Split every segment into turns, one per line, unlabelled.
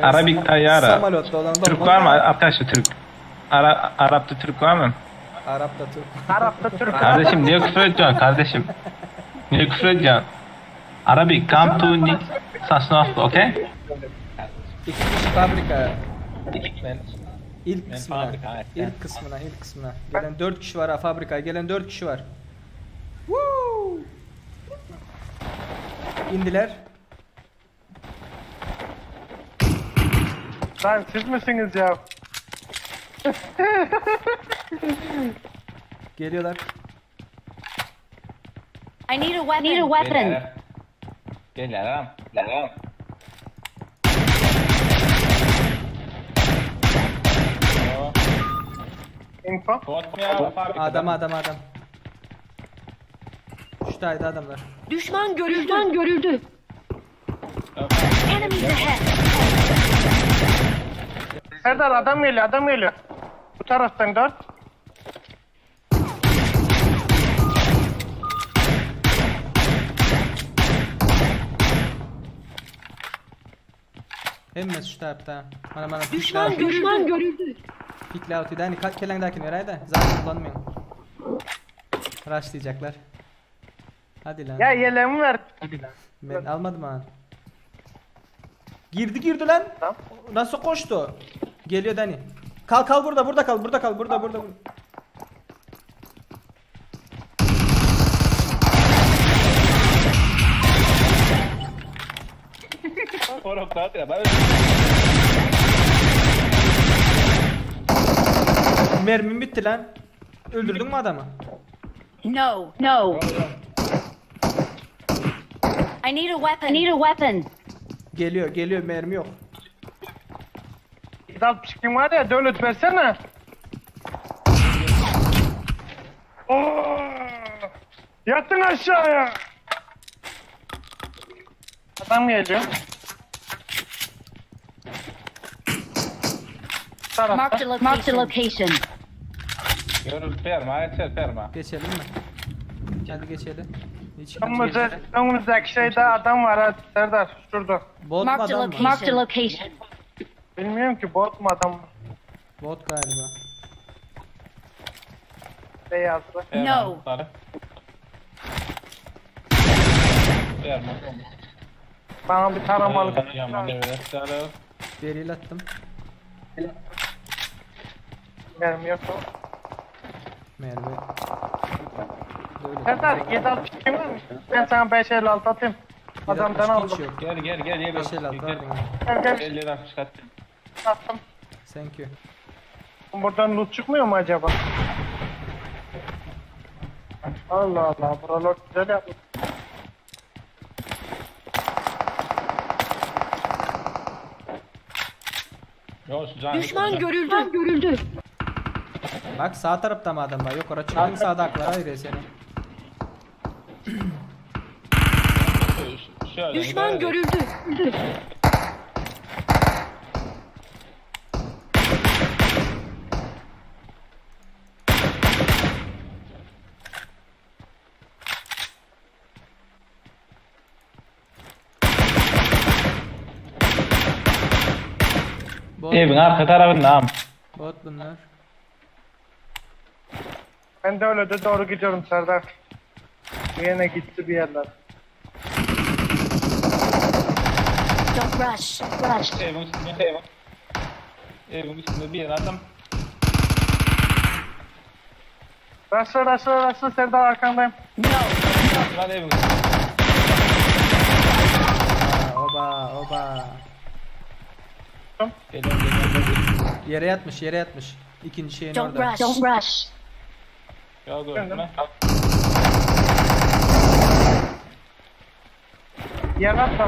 Arabik tayyara.
Samolyotda olan
Türk var mı arkadaşlar Türk? Ara, Arap'ta Türk var mı?
Arap'ta Türk.
Arap'ta Türk.
Kardeşim niye küfür ediyorsun kardeşim? Niye küfür ediyorsun? Arabic come to Nick Sasnov, okay?
İki kişi fabrika.
Ben
İlk
Ben
kısmına.
fabrika, evet.
İlk kısmına, ilk kısmına. Gelen 4 kişi var ha fabrikaya. Gelen 4 kişi var. Woo! İndiler.
Lan siz misiniz ya?
Geliyorlar.
I need a weapon. Need a weapon.
Gel Aram. Gel Aram.
Info.
Adam adam adam. Şu tayda adamlar.
Düşman görüldü. Düşman görüldü. Enemies ahead.
Serdar adam geliyor adam geliyor. Bu taraftan dört.
Hemmesi şu tarafta. Bana bana
Düşman görüldü. Düşman görüldü.
Pikle out idi. Hani kelen derken vereydi. Zaten kullanmıyorum. Rushlayacaklar. Hadi lan.
Ya yeleğimi ver.
Ben almadım ha. Girdi girdi lan.
Tamam.
Nasıl koştu? Geliyor Dani. Kal kal burada burada kal burada kal burada burada. burada. Mermim bitti lan. Öldürdün mü adamı?
No. No. I need a weapon. I need a weapon.
Geliyor geliyor mermi yok.
762 var ya dönüt versene. Oo! Yatın aşağıya. Adam geliyor. Tarafta.
Marked a location. Marked a location.
Ferma, ferma.
Geçelim mi? Hadi geçelim. Hiç
Önümüzde, önümüzdeki şeyde adam var ha Serdar şurada.
Bot mu
Marked a
adam mı?
location. Marked a location.
Bilmiyorum ki bot mu adam mı?
Bot galiba.
Beyazlı.
No.
Ferma.
Bana bir taramalı.
Beril attım.
Mermi yok.
Mermi. Böyle.
Serdar 762 var mı? Ben sana 556 atayım. Adamdan
Hiç
aldım.
yok.
Gel gel gel gel.
556 var mı?
Gel gel
Gel gel çıkart.
attım.
Thank you.
Buradan loot çıkmıyor mu acaba? Allah Allah buralar güzel yapmış.
Düşman görüldü. Düşman görüldü.
Bak sağ tarafta mı adam var? Yok oraya çıktın sağda aklar hayır seni.
Düşman görüldü.
Bot,
Evin arka tarafında am.
bot bunlar.
Ben de öyle de doğru gidiyorum Serdar. Yine gitti bir yerler.
Don't rush. Rush.
Evin üstünde evin. Evin üstünde bir adam.
Rastla rastla rastla Serdar arkandayım.
No.
Lan evin üstünde.
Aa, oba oba.
Geliyorum geliyorum. geliyorum.
Yere yatmış yere yatmış. İkinci şeyin
Don't
orada.
rush. Don't rush.
Ya gördün mü?
Yer atla.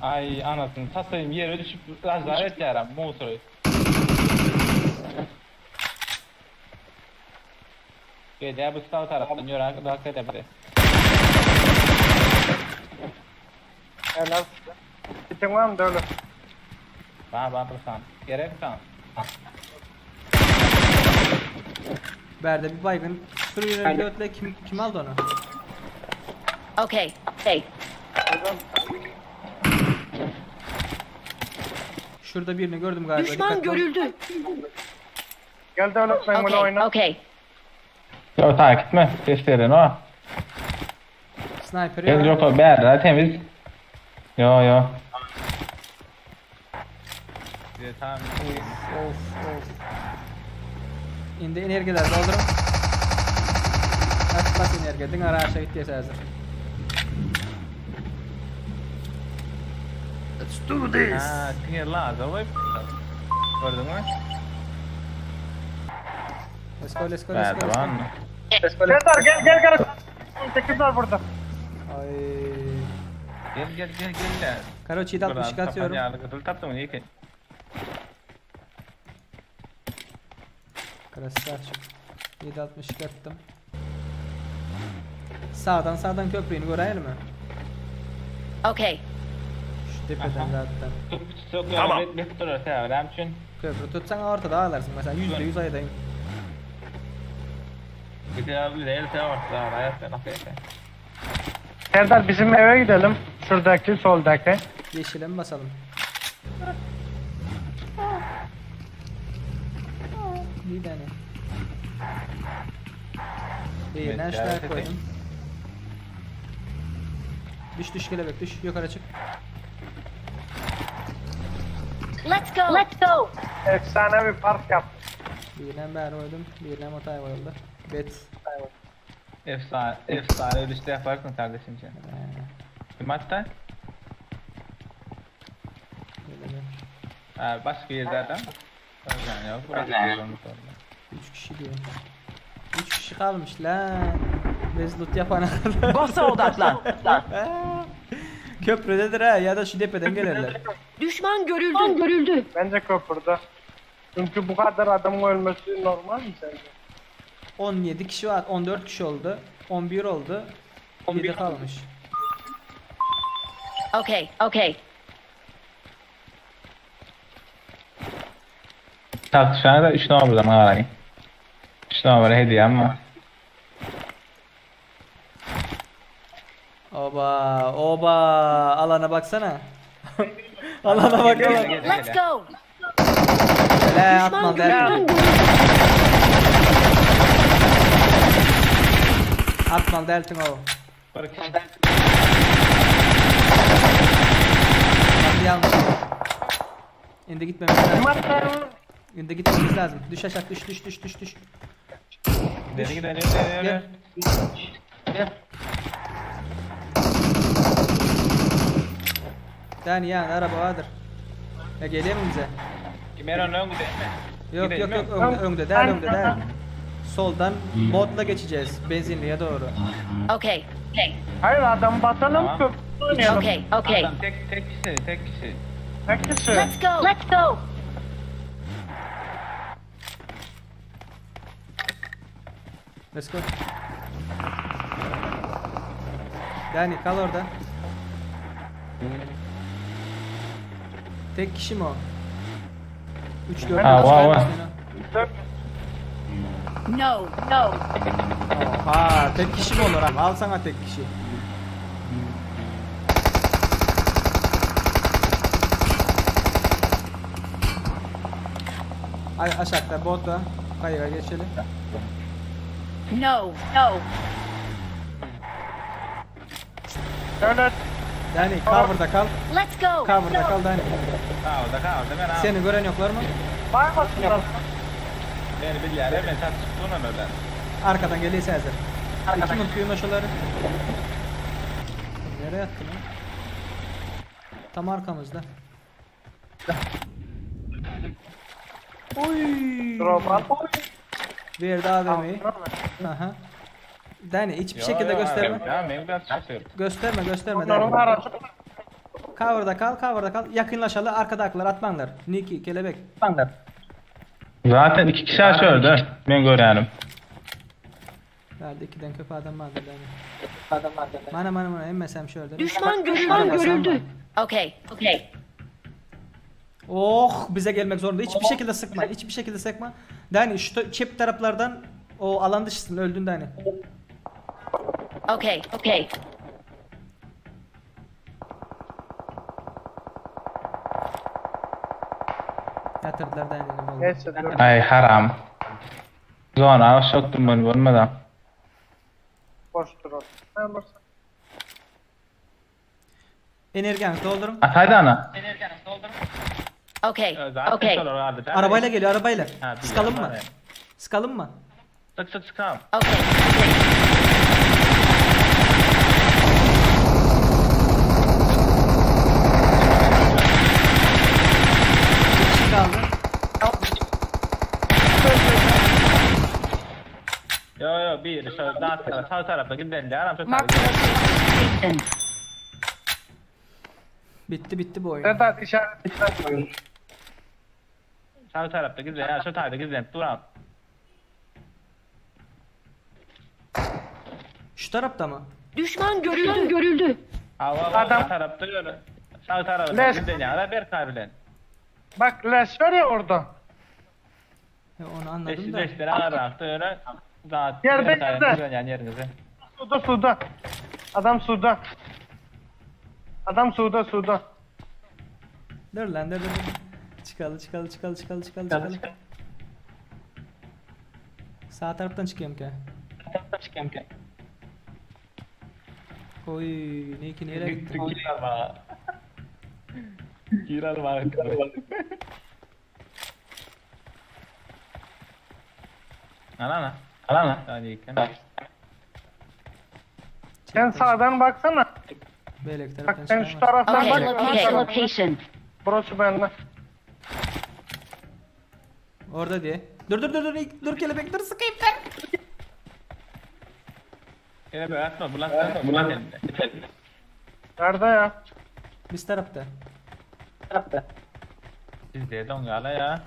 Ay anasını satayım yere düşüp lazaret yaram motoru. Gel ya bu sağ taraftan yürü arka tepede.
Helal size. Kitin var mı da öyle?
Bana bana sen. Gerek sen.
Berde bir baygın Sürüjüleri dörtle kim, kim aldı onu?
Okay. Okay.
Şurada birini gördüm galiba.
Düşman
Dikkatli ol.
görüldü.
Gel Devlet ben bunu
Okay.
oyna.
Okay.
Yok takip etme. Ses verin o.
Sniper
Gel
ya.
yok o berra temiz. Yo yo. Tamam.
Of of. Indi energiyalar doldurun. Bas bas energiya. Diňe ara aşağı gitdi hazır.
Ha, diňe lazer goýup. Gördün mü?
Let's go let's go let's go.
Berda
Let's go.
Serdar gel gel gel. 8 var burada.
Ay.
Gel gel gel gel.
Karoç 7.62 atıyorum.
Gyzyl tapdym ýeke.
Krasavçık. 7.62 attım. Sağdan sağdan köprüyünü görelim mi?
Okay.
Şu tepeden zaten.
Tamam. Tamam.
Köprü tutsan ortada ağlarsın mesela %100 aydayım.
Serdar bizim eve gidelim. Şuradaki soldaki.
Yeşile mi basalım? Bir tane. Bir
Evet,
şuraya
evet,
koydum. Düş düş kelebek düş yukarı çık.
Let's go. Let's go.
Efsane bir park yaptık.
Birine ber koydum, birine motay koyuldu. Bet.
Efsane, efsane ölüşte yaparsın kardeşim sen.
Ee,
Kim hatta?
böyle bir.
Ha, başka yerlerden. Yani yok, burası yerden.
Üç kişi diyor. Üç kişi kalmış lan. Biz loot yapana kadar.
Boss'a odaklan.
Köprüdedir ha ya da şu tepeden gelirler.
Düşman görüldü. Düşman görüldü.
Bence köprüde. Çünkü bu kadar adamın ölmesi normal mi sence?
17 kişi var. 14 kişi oldu. 11 oldu. 7 kalmış.
Okay. Okay.
Tartışana da 3 numaradan arayın. 3 numara hediye ama.
Oba, oba. Alana baksana. Alana bak alana.
Let's go.
Le atma
Düşman
dertin.
görüldü.
Atma dertin o.
Bir kişi.
Bak yanlış. Şimdi gitmemiz lazım.
Hatta
Şimdi gitmemiz lazım. Düş aşağı düş düş düş düş düş.
Gidelim gidelim gidelim.
Gel. Gel. Yani yani araba vardır. Ya geliyor mu bize?
Kimer ön gidelim mi?
Yok
Gidelim
yok
mi?
yok önde önde değil önde değil. Soldan botla geçeceğiz benzinliğe doğru.
Okay. Okay.
Hayır adam basalım
Tamam.
köprüde oynayalım.
Okay. Okay.
Adam tek tek kişi tek kişi.
Tek kişi.
Let's go. Let's go.
Let's go. Yani kal orada. Tek kişi mi o? 3 4
Ha, var, var.
No. No.
Oha tek kişi mi olur abi? Al sana tek kişi. Ay aşağıda botla kayığa geçelim.
No. No.
Devlet
Yani cover'da kal.
Let's go.
Cover'da kal Dani.
Kaldı kaldı ben abi.
Seni gören yoklar mı?
baymasınlar.
Beni bilýär, ben tartışıp öyle.
Arkadan geliyorsa hazır. İki mutluyu maşaları. Nereye attı lan? Tam arkamızda. Oy!
Drop al.
Verdi AVM'yi. Aha. Dani hiçbir şekilde gösterme.
Ya ben biraz çıkıyorum.
Gösterme gösterme
Onların
Dani.
aracı.
Cover'da kal, cover'da kal. Yakınlaşalı arkadakiler atmanlar. Niki, kelebek.
Zaten iki kişi aşağıda. Ben görüyorum.
Verdi ikiden köpe adam vardı Dani. Adam vardı. Mana mana mana emmesem şöyle.
Düşman görüldü. Görüldü. Okay. Okay.
Oh bize gelmek zorunda. Hiçbir şekilde sıkma. Hiçbir şekilde sıkma. Yani şu çep taraflardan O alan dışısın öldün de hani.
Okay, okay.
Ýatyrdylar da indi boldy.
Neyse dur.
Ay haram. Zona soktum ben bolmadan.
Boş dur oğlum. Ben boş.
Energiýaňyzy dolduryň.
Atayda ana.
Okay, okay.
Arabayla geliyor arabayla.
Ha, bir
Sıkalım mı?
yandan ya.
Sıkalım mı?
Sık sık sıkam.
Okay, okay.
Bir kişi kaldı.
Yo yo bir şu daha tarafa sağ tarafa gidelim de aram şu
Mark
tarafa.
the location.
Bitti bitti bu oyun.
Serdar işaret koyun.
Sağ tarafta gidelim ya şu tarafta gidelim duram.
Şu tarafta mı?
Düşman görüldü. Düşman görüldü.
Hava
Adam-
Adam tarafta yürü. Sağ tarafta
Les.
gidelim ya bir kabilen.
Bak leş var ya orada.
Ya onu anladım
Eşi
da.
leşleri arafta yürü. Daha
Yerde, yerde.
Yani yerinize.
Suda suda. Adam suda. Adam suda suda.
Dur lan dur dur. dur. Çıkalı çıkalı çıkalı çıkalı çıkalı çıkalı. Sağ taraftan çıkıyorum ki.
Çıkayım ki.
Oy ne ki nereye gitti?
Girer bana. Girer bana. Ana ana. Ana ana. Hadi
Sen sağdan baksana.
Böyle
Bak
taraftan
sen şu
çıkamaz.
taraftan
Okay,
bak.
okay. Location.
Burası bende.
Orada diye. Dur dur dur dur dur kelebek dur sıkayım ben.
Yine bir atma bulan bulan.
Nerede ya?
Biz tarafta.
Biz de don gala ya.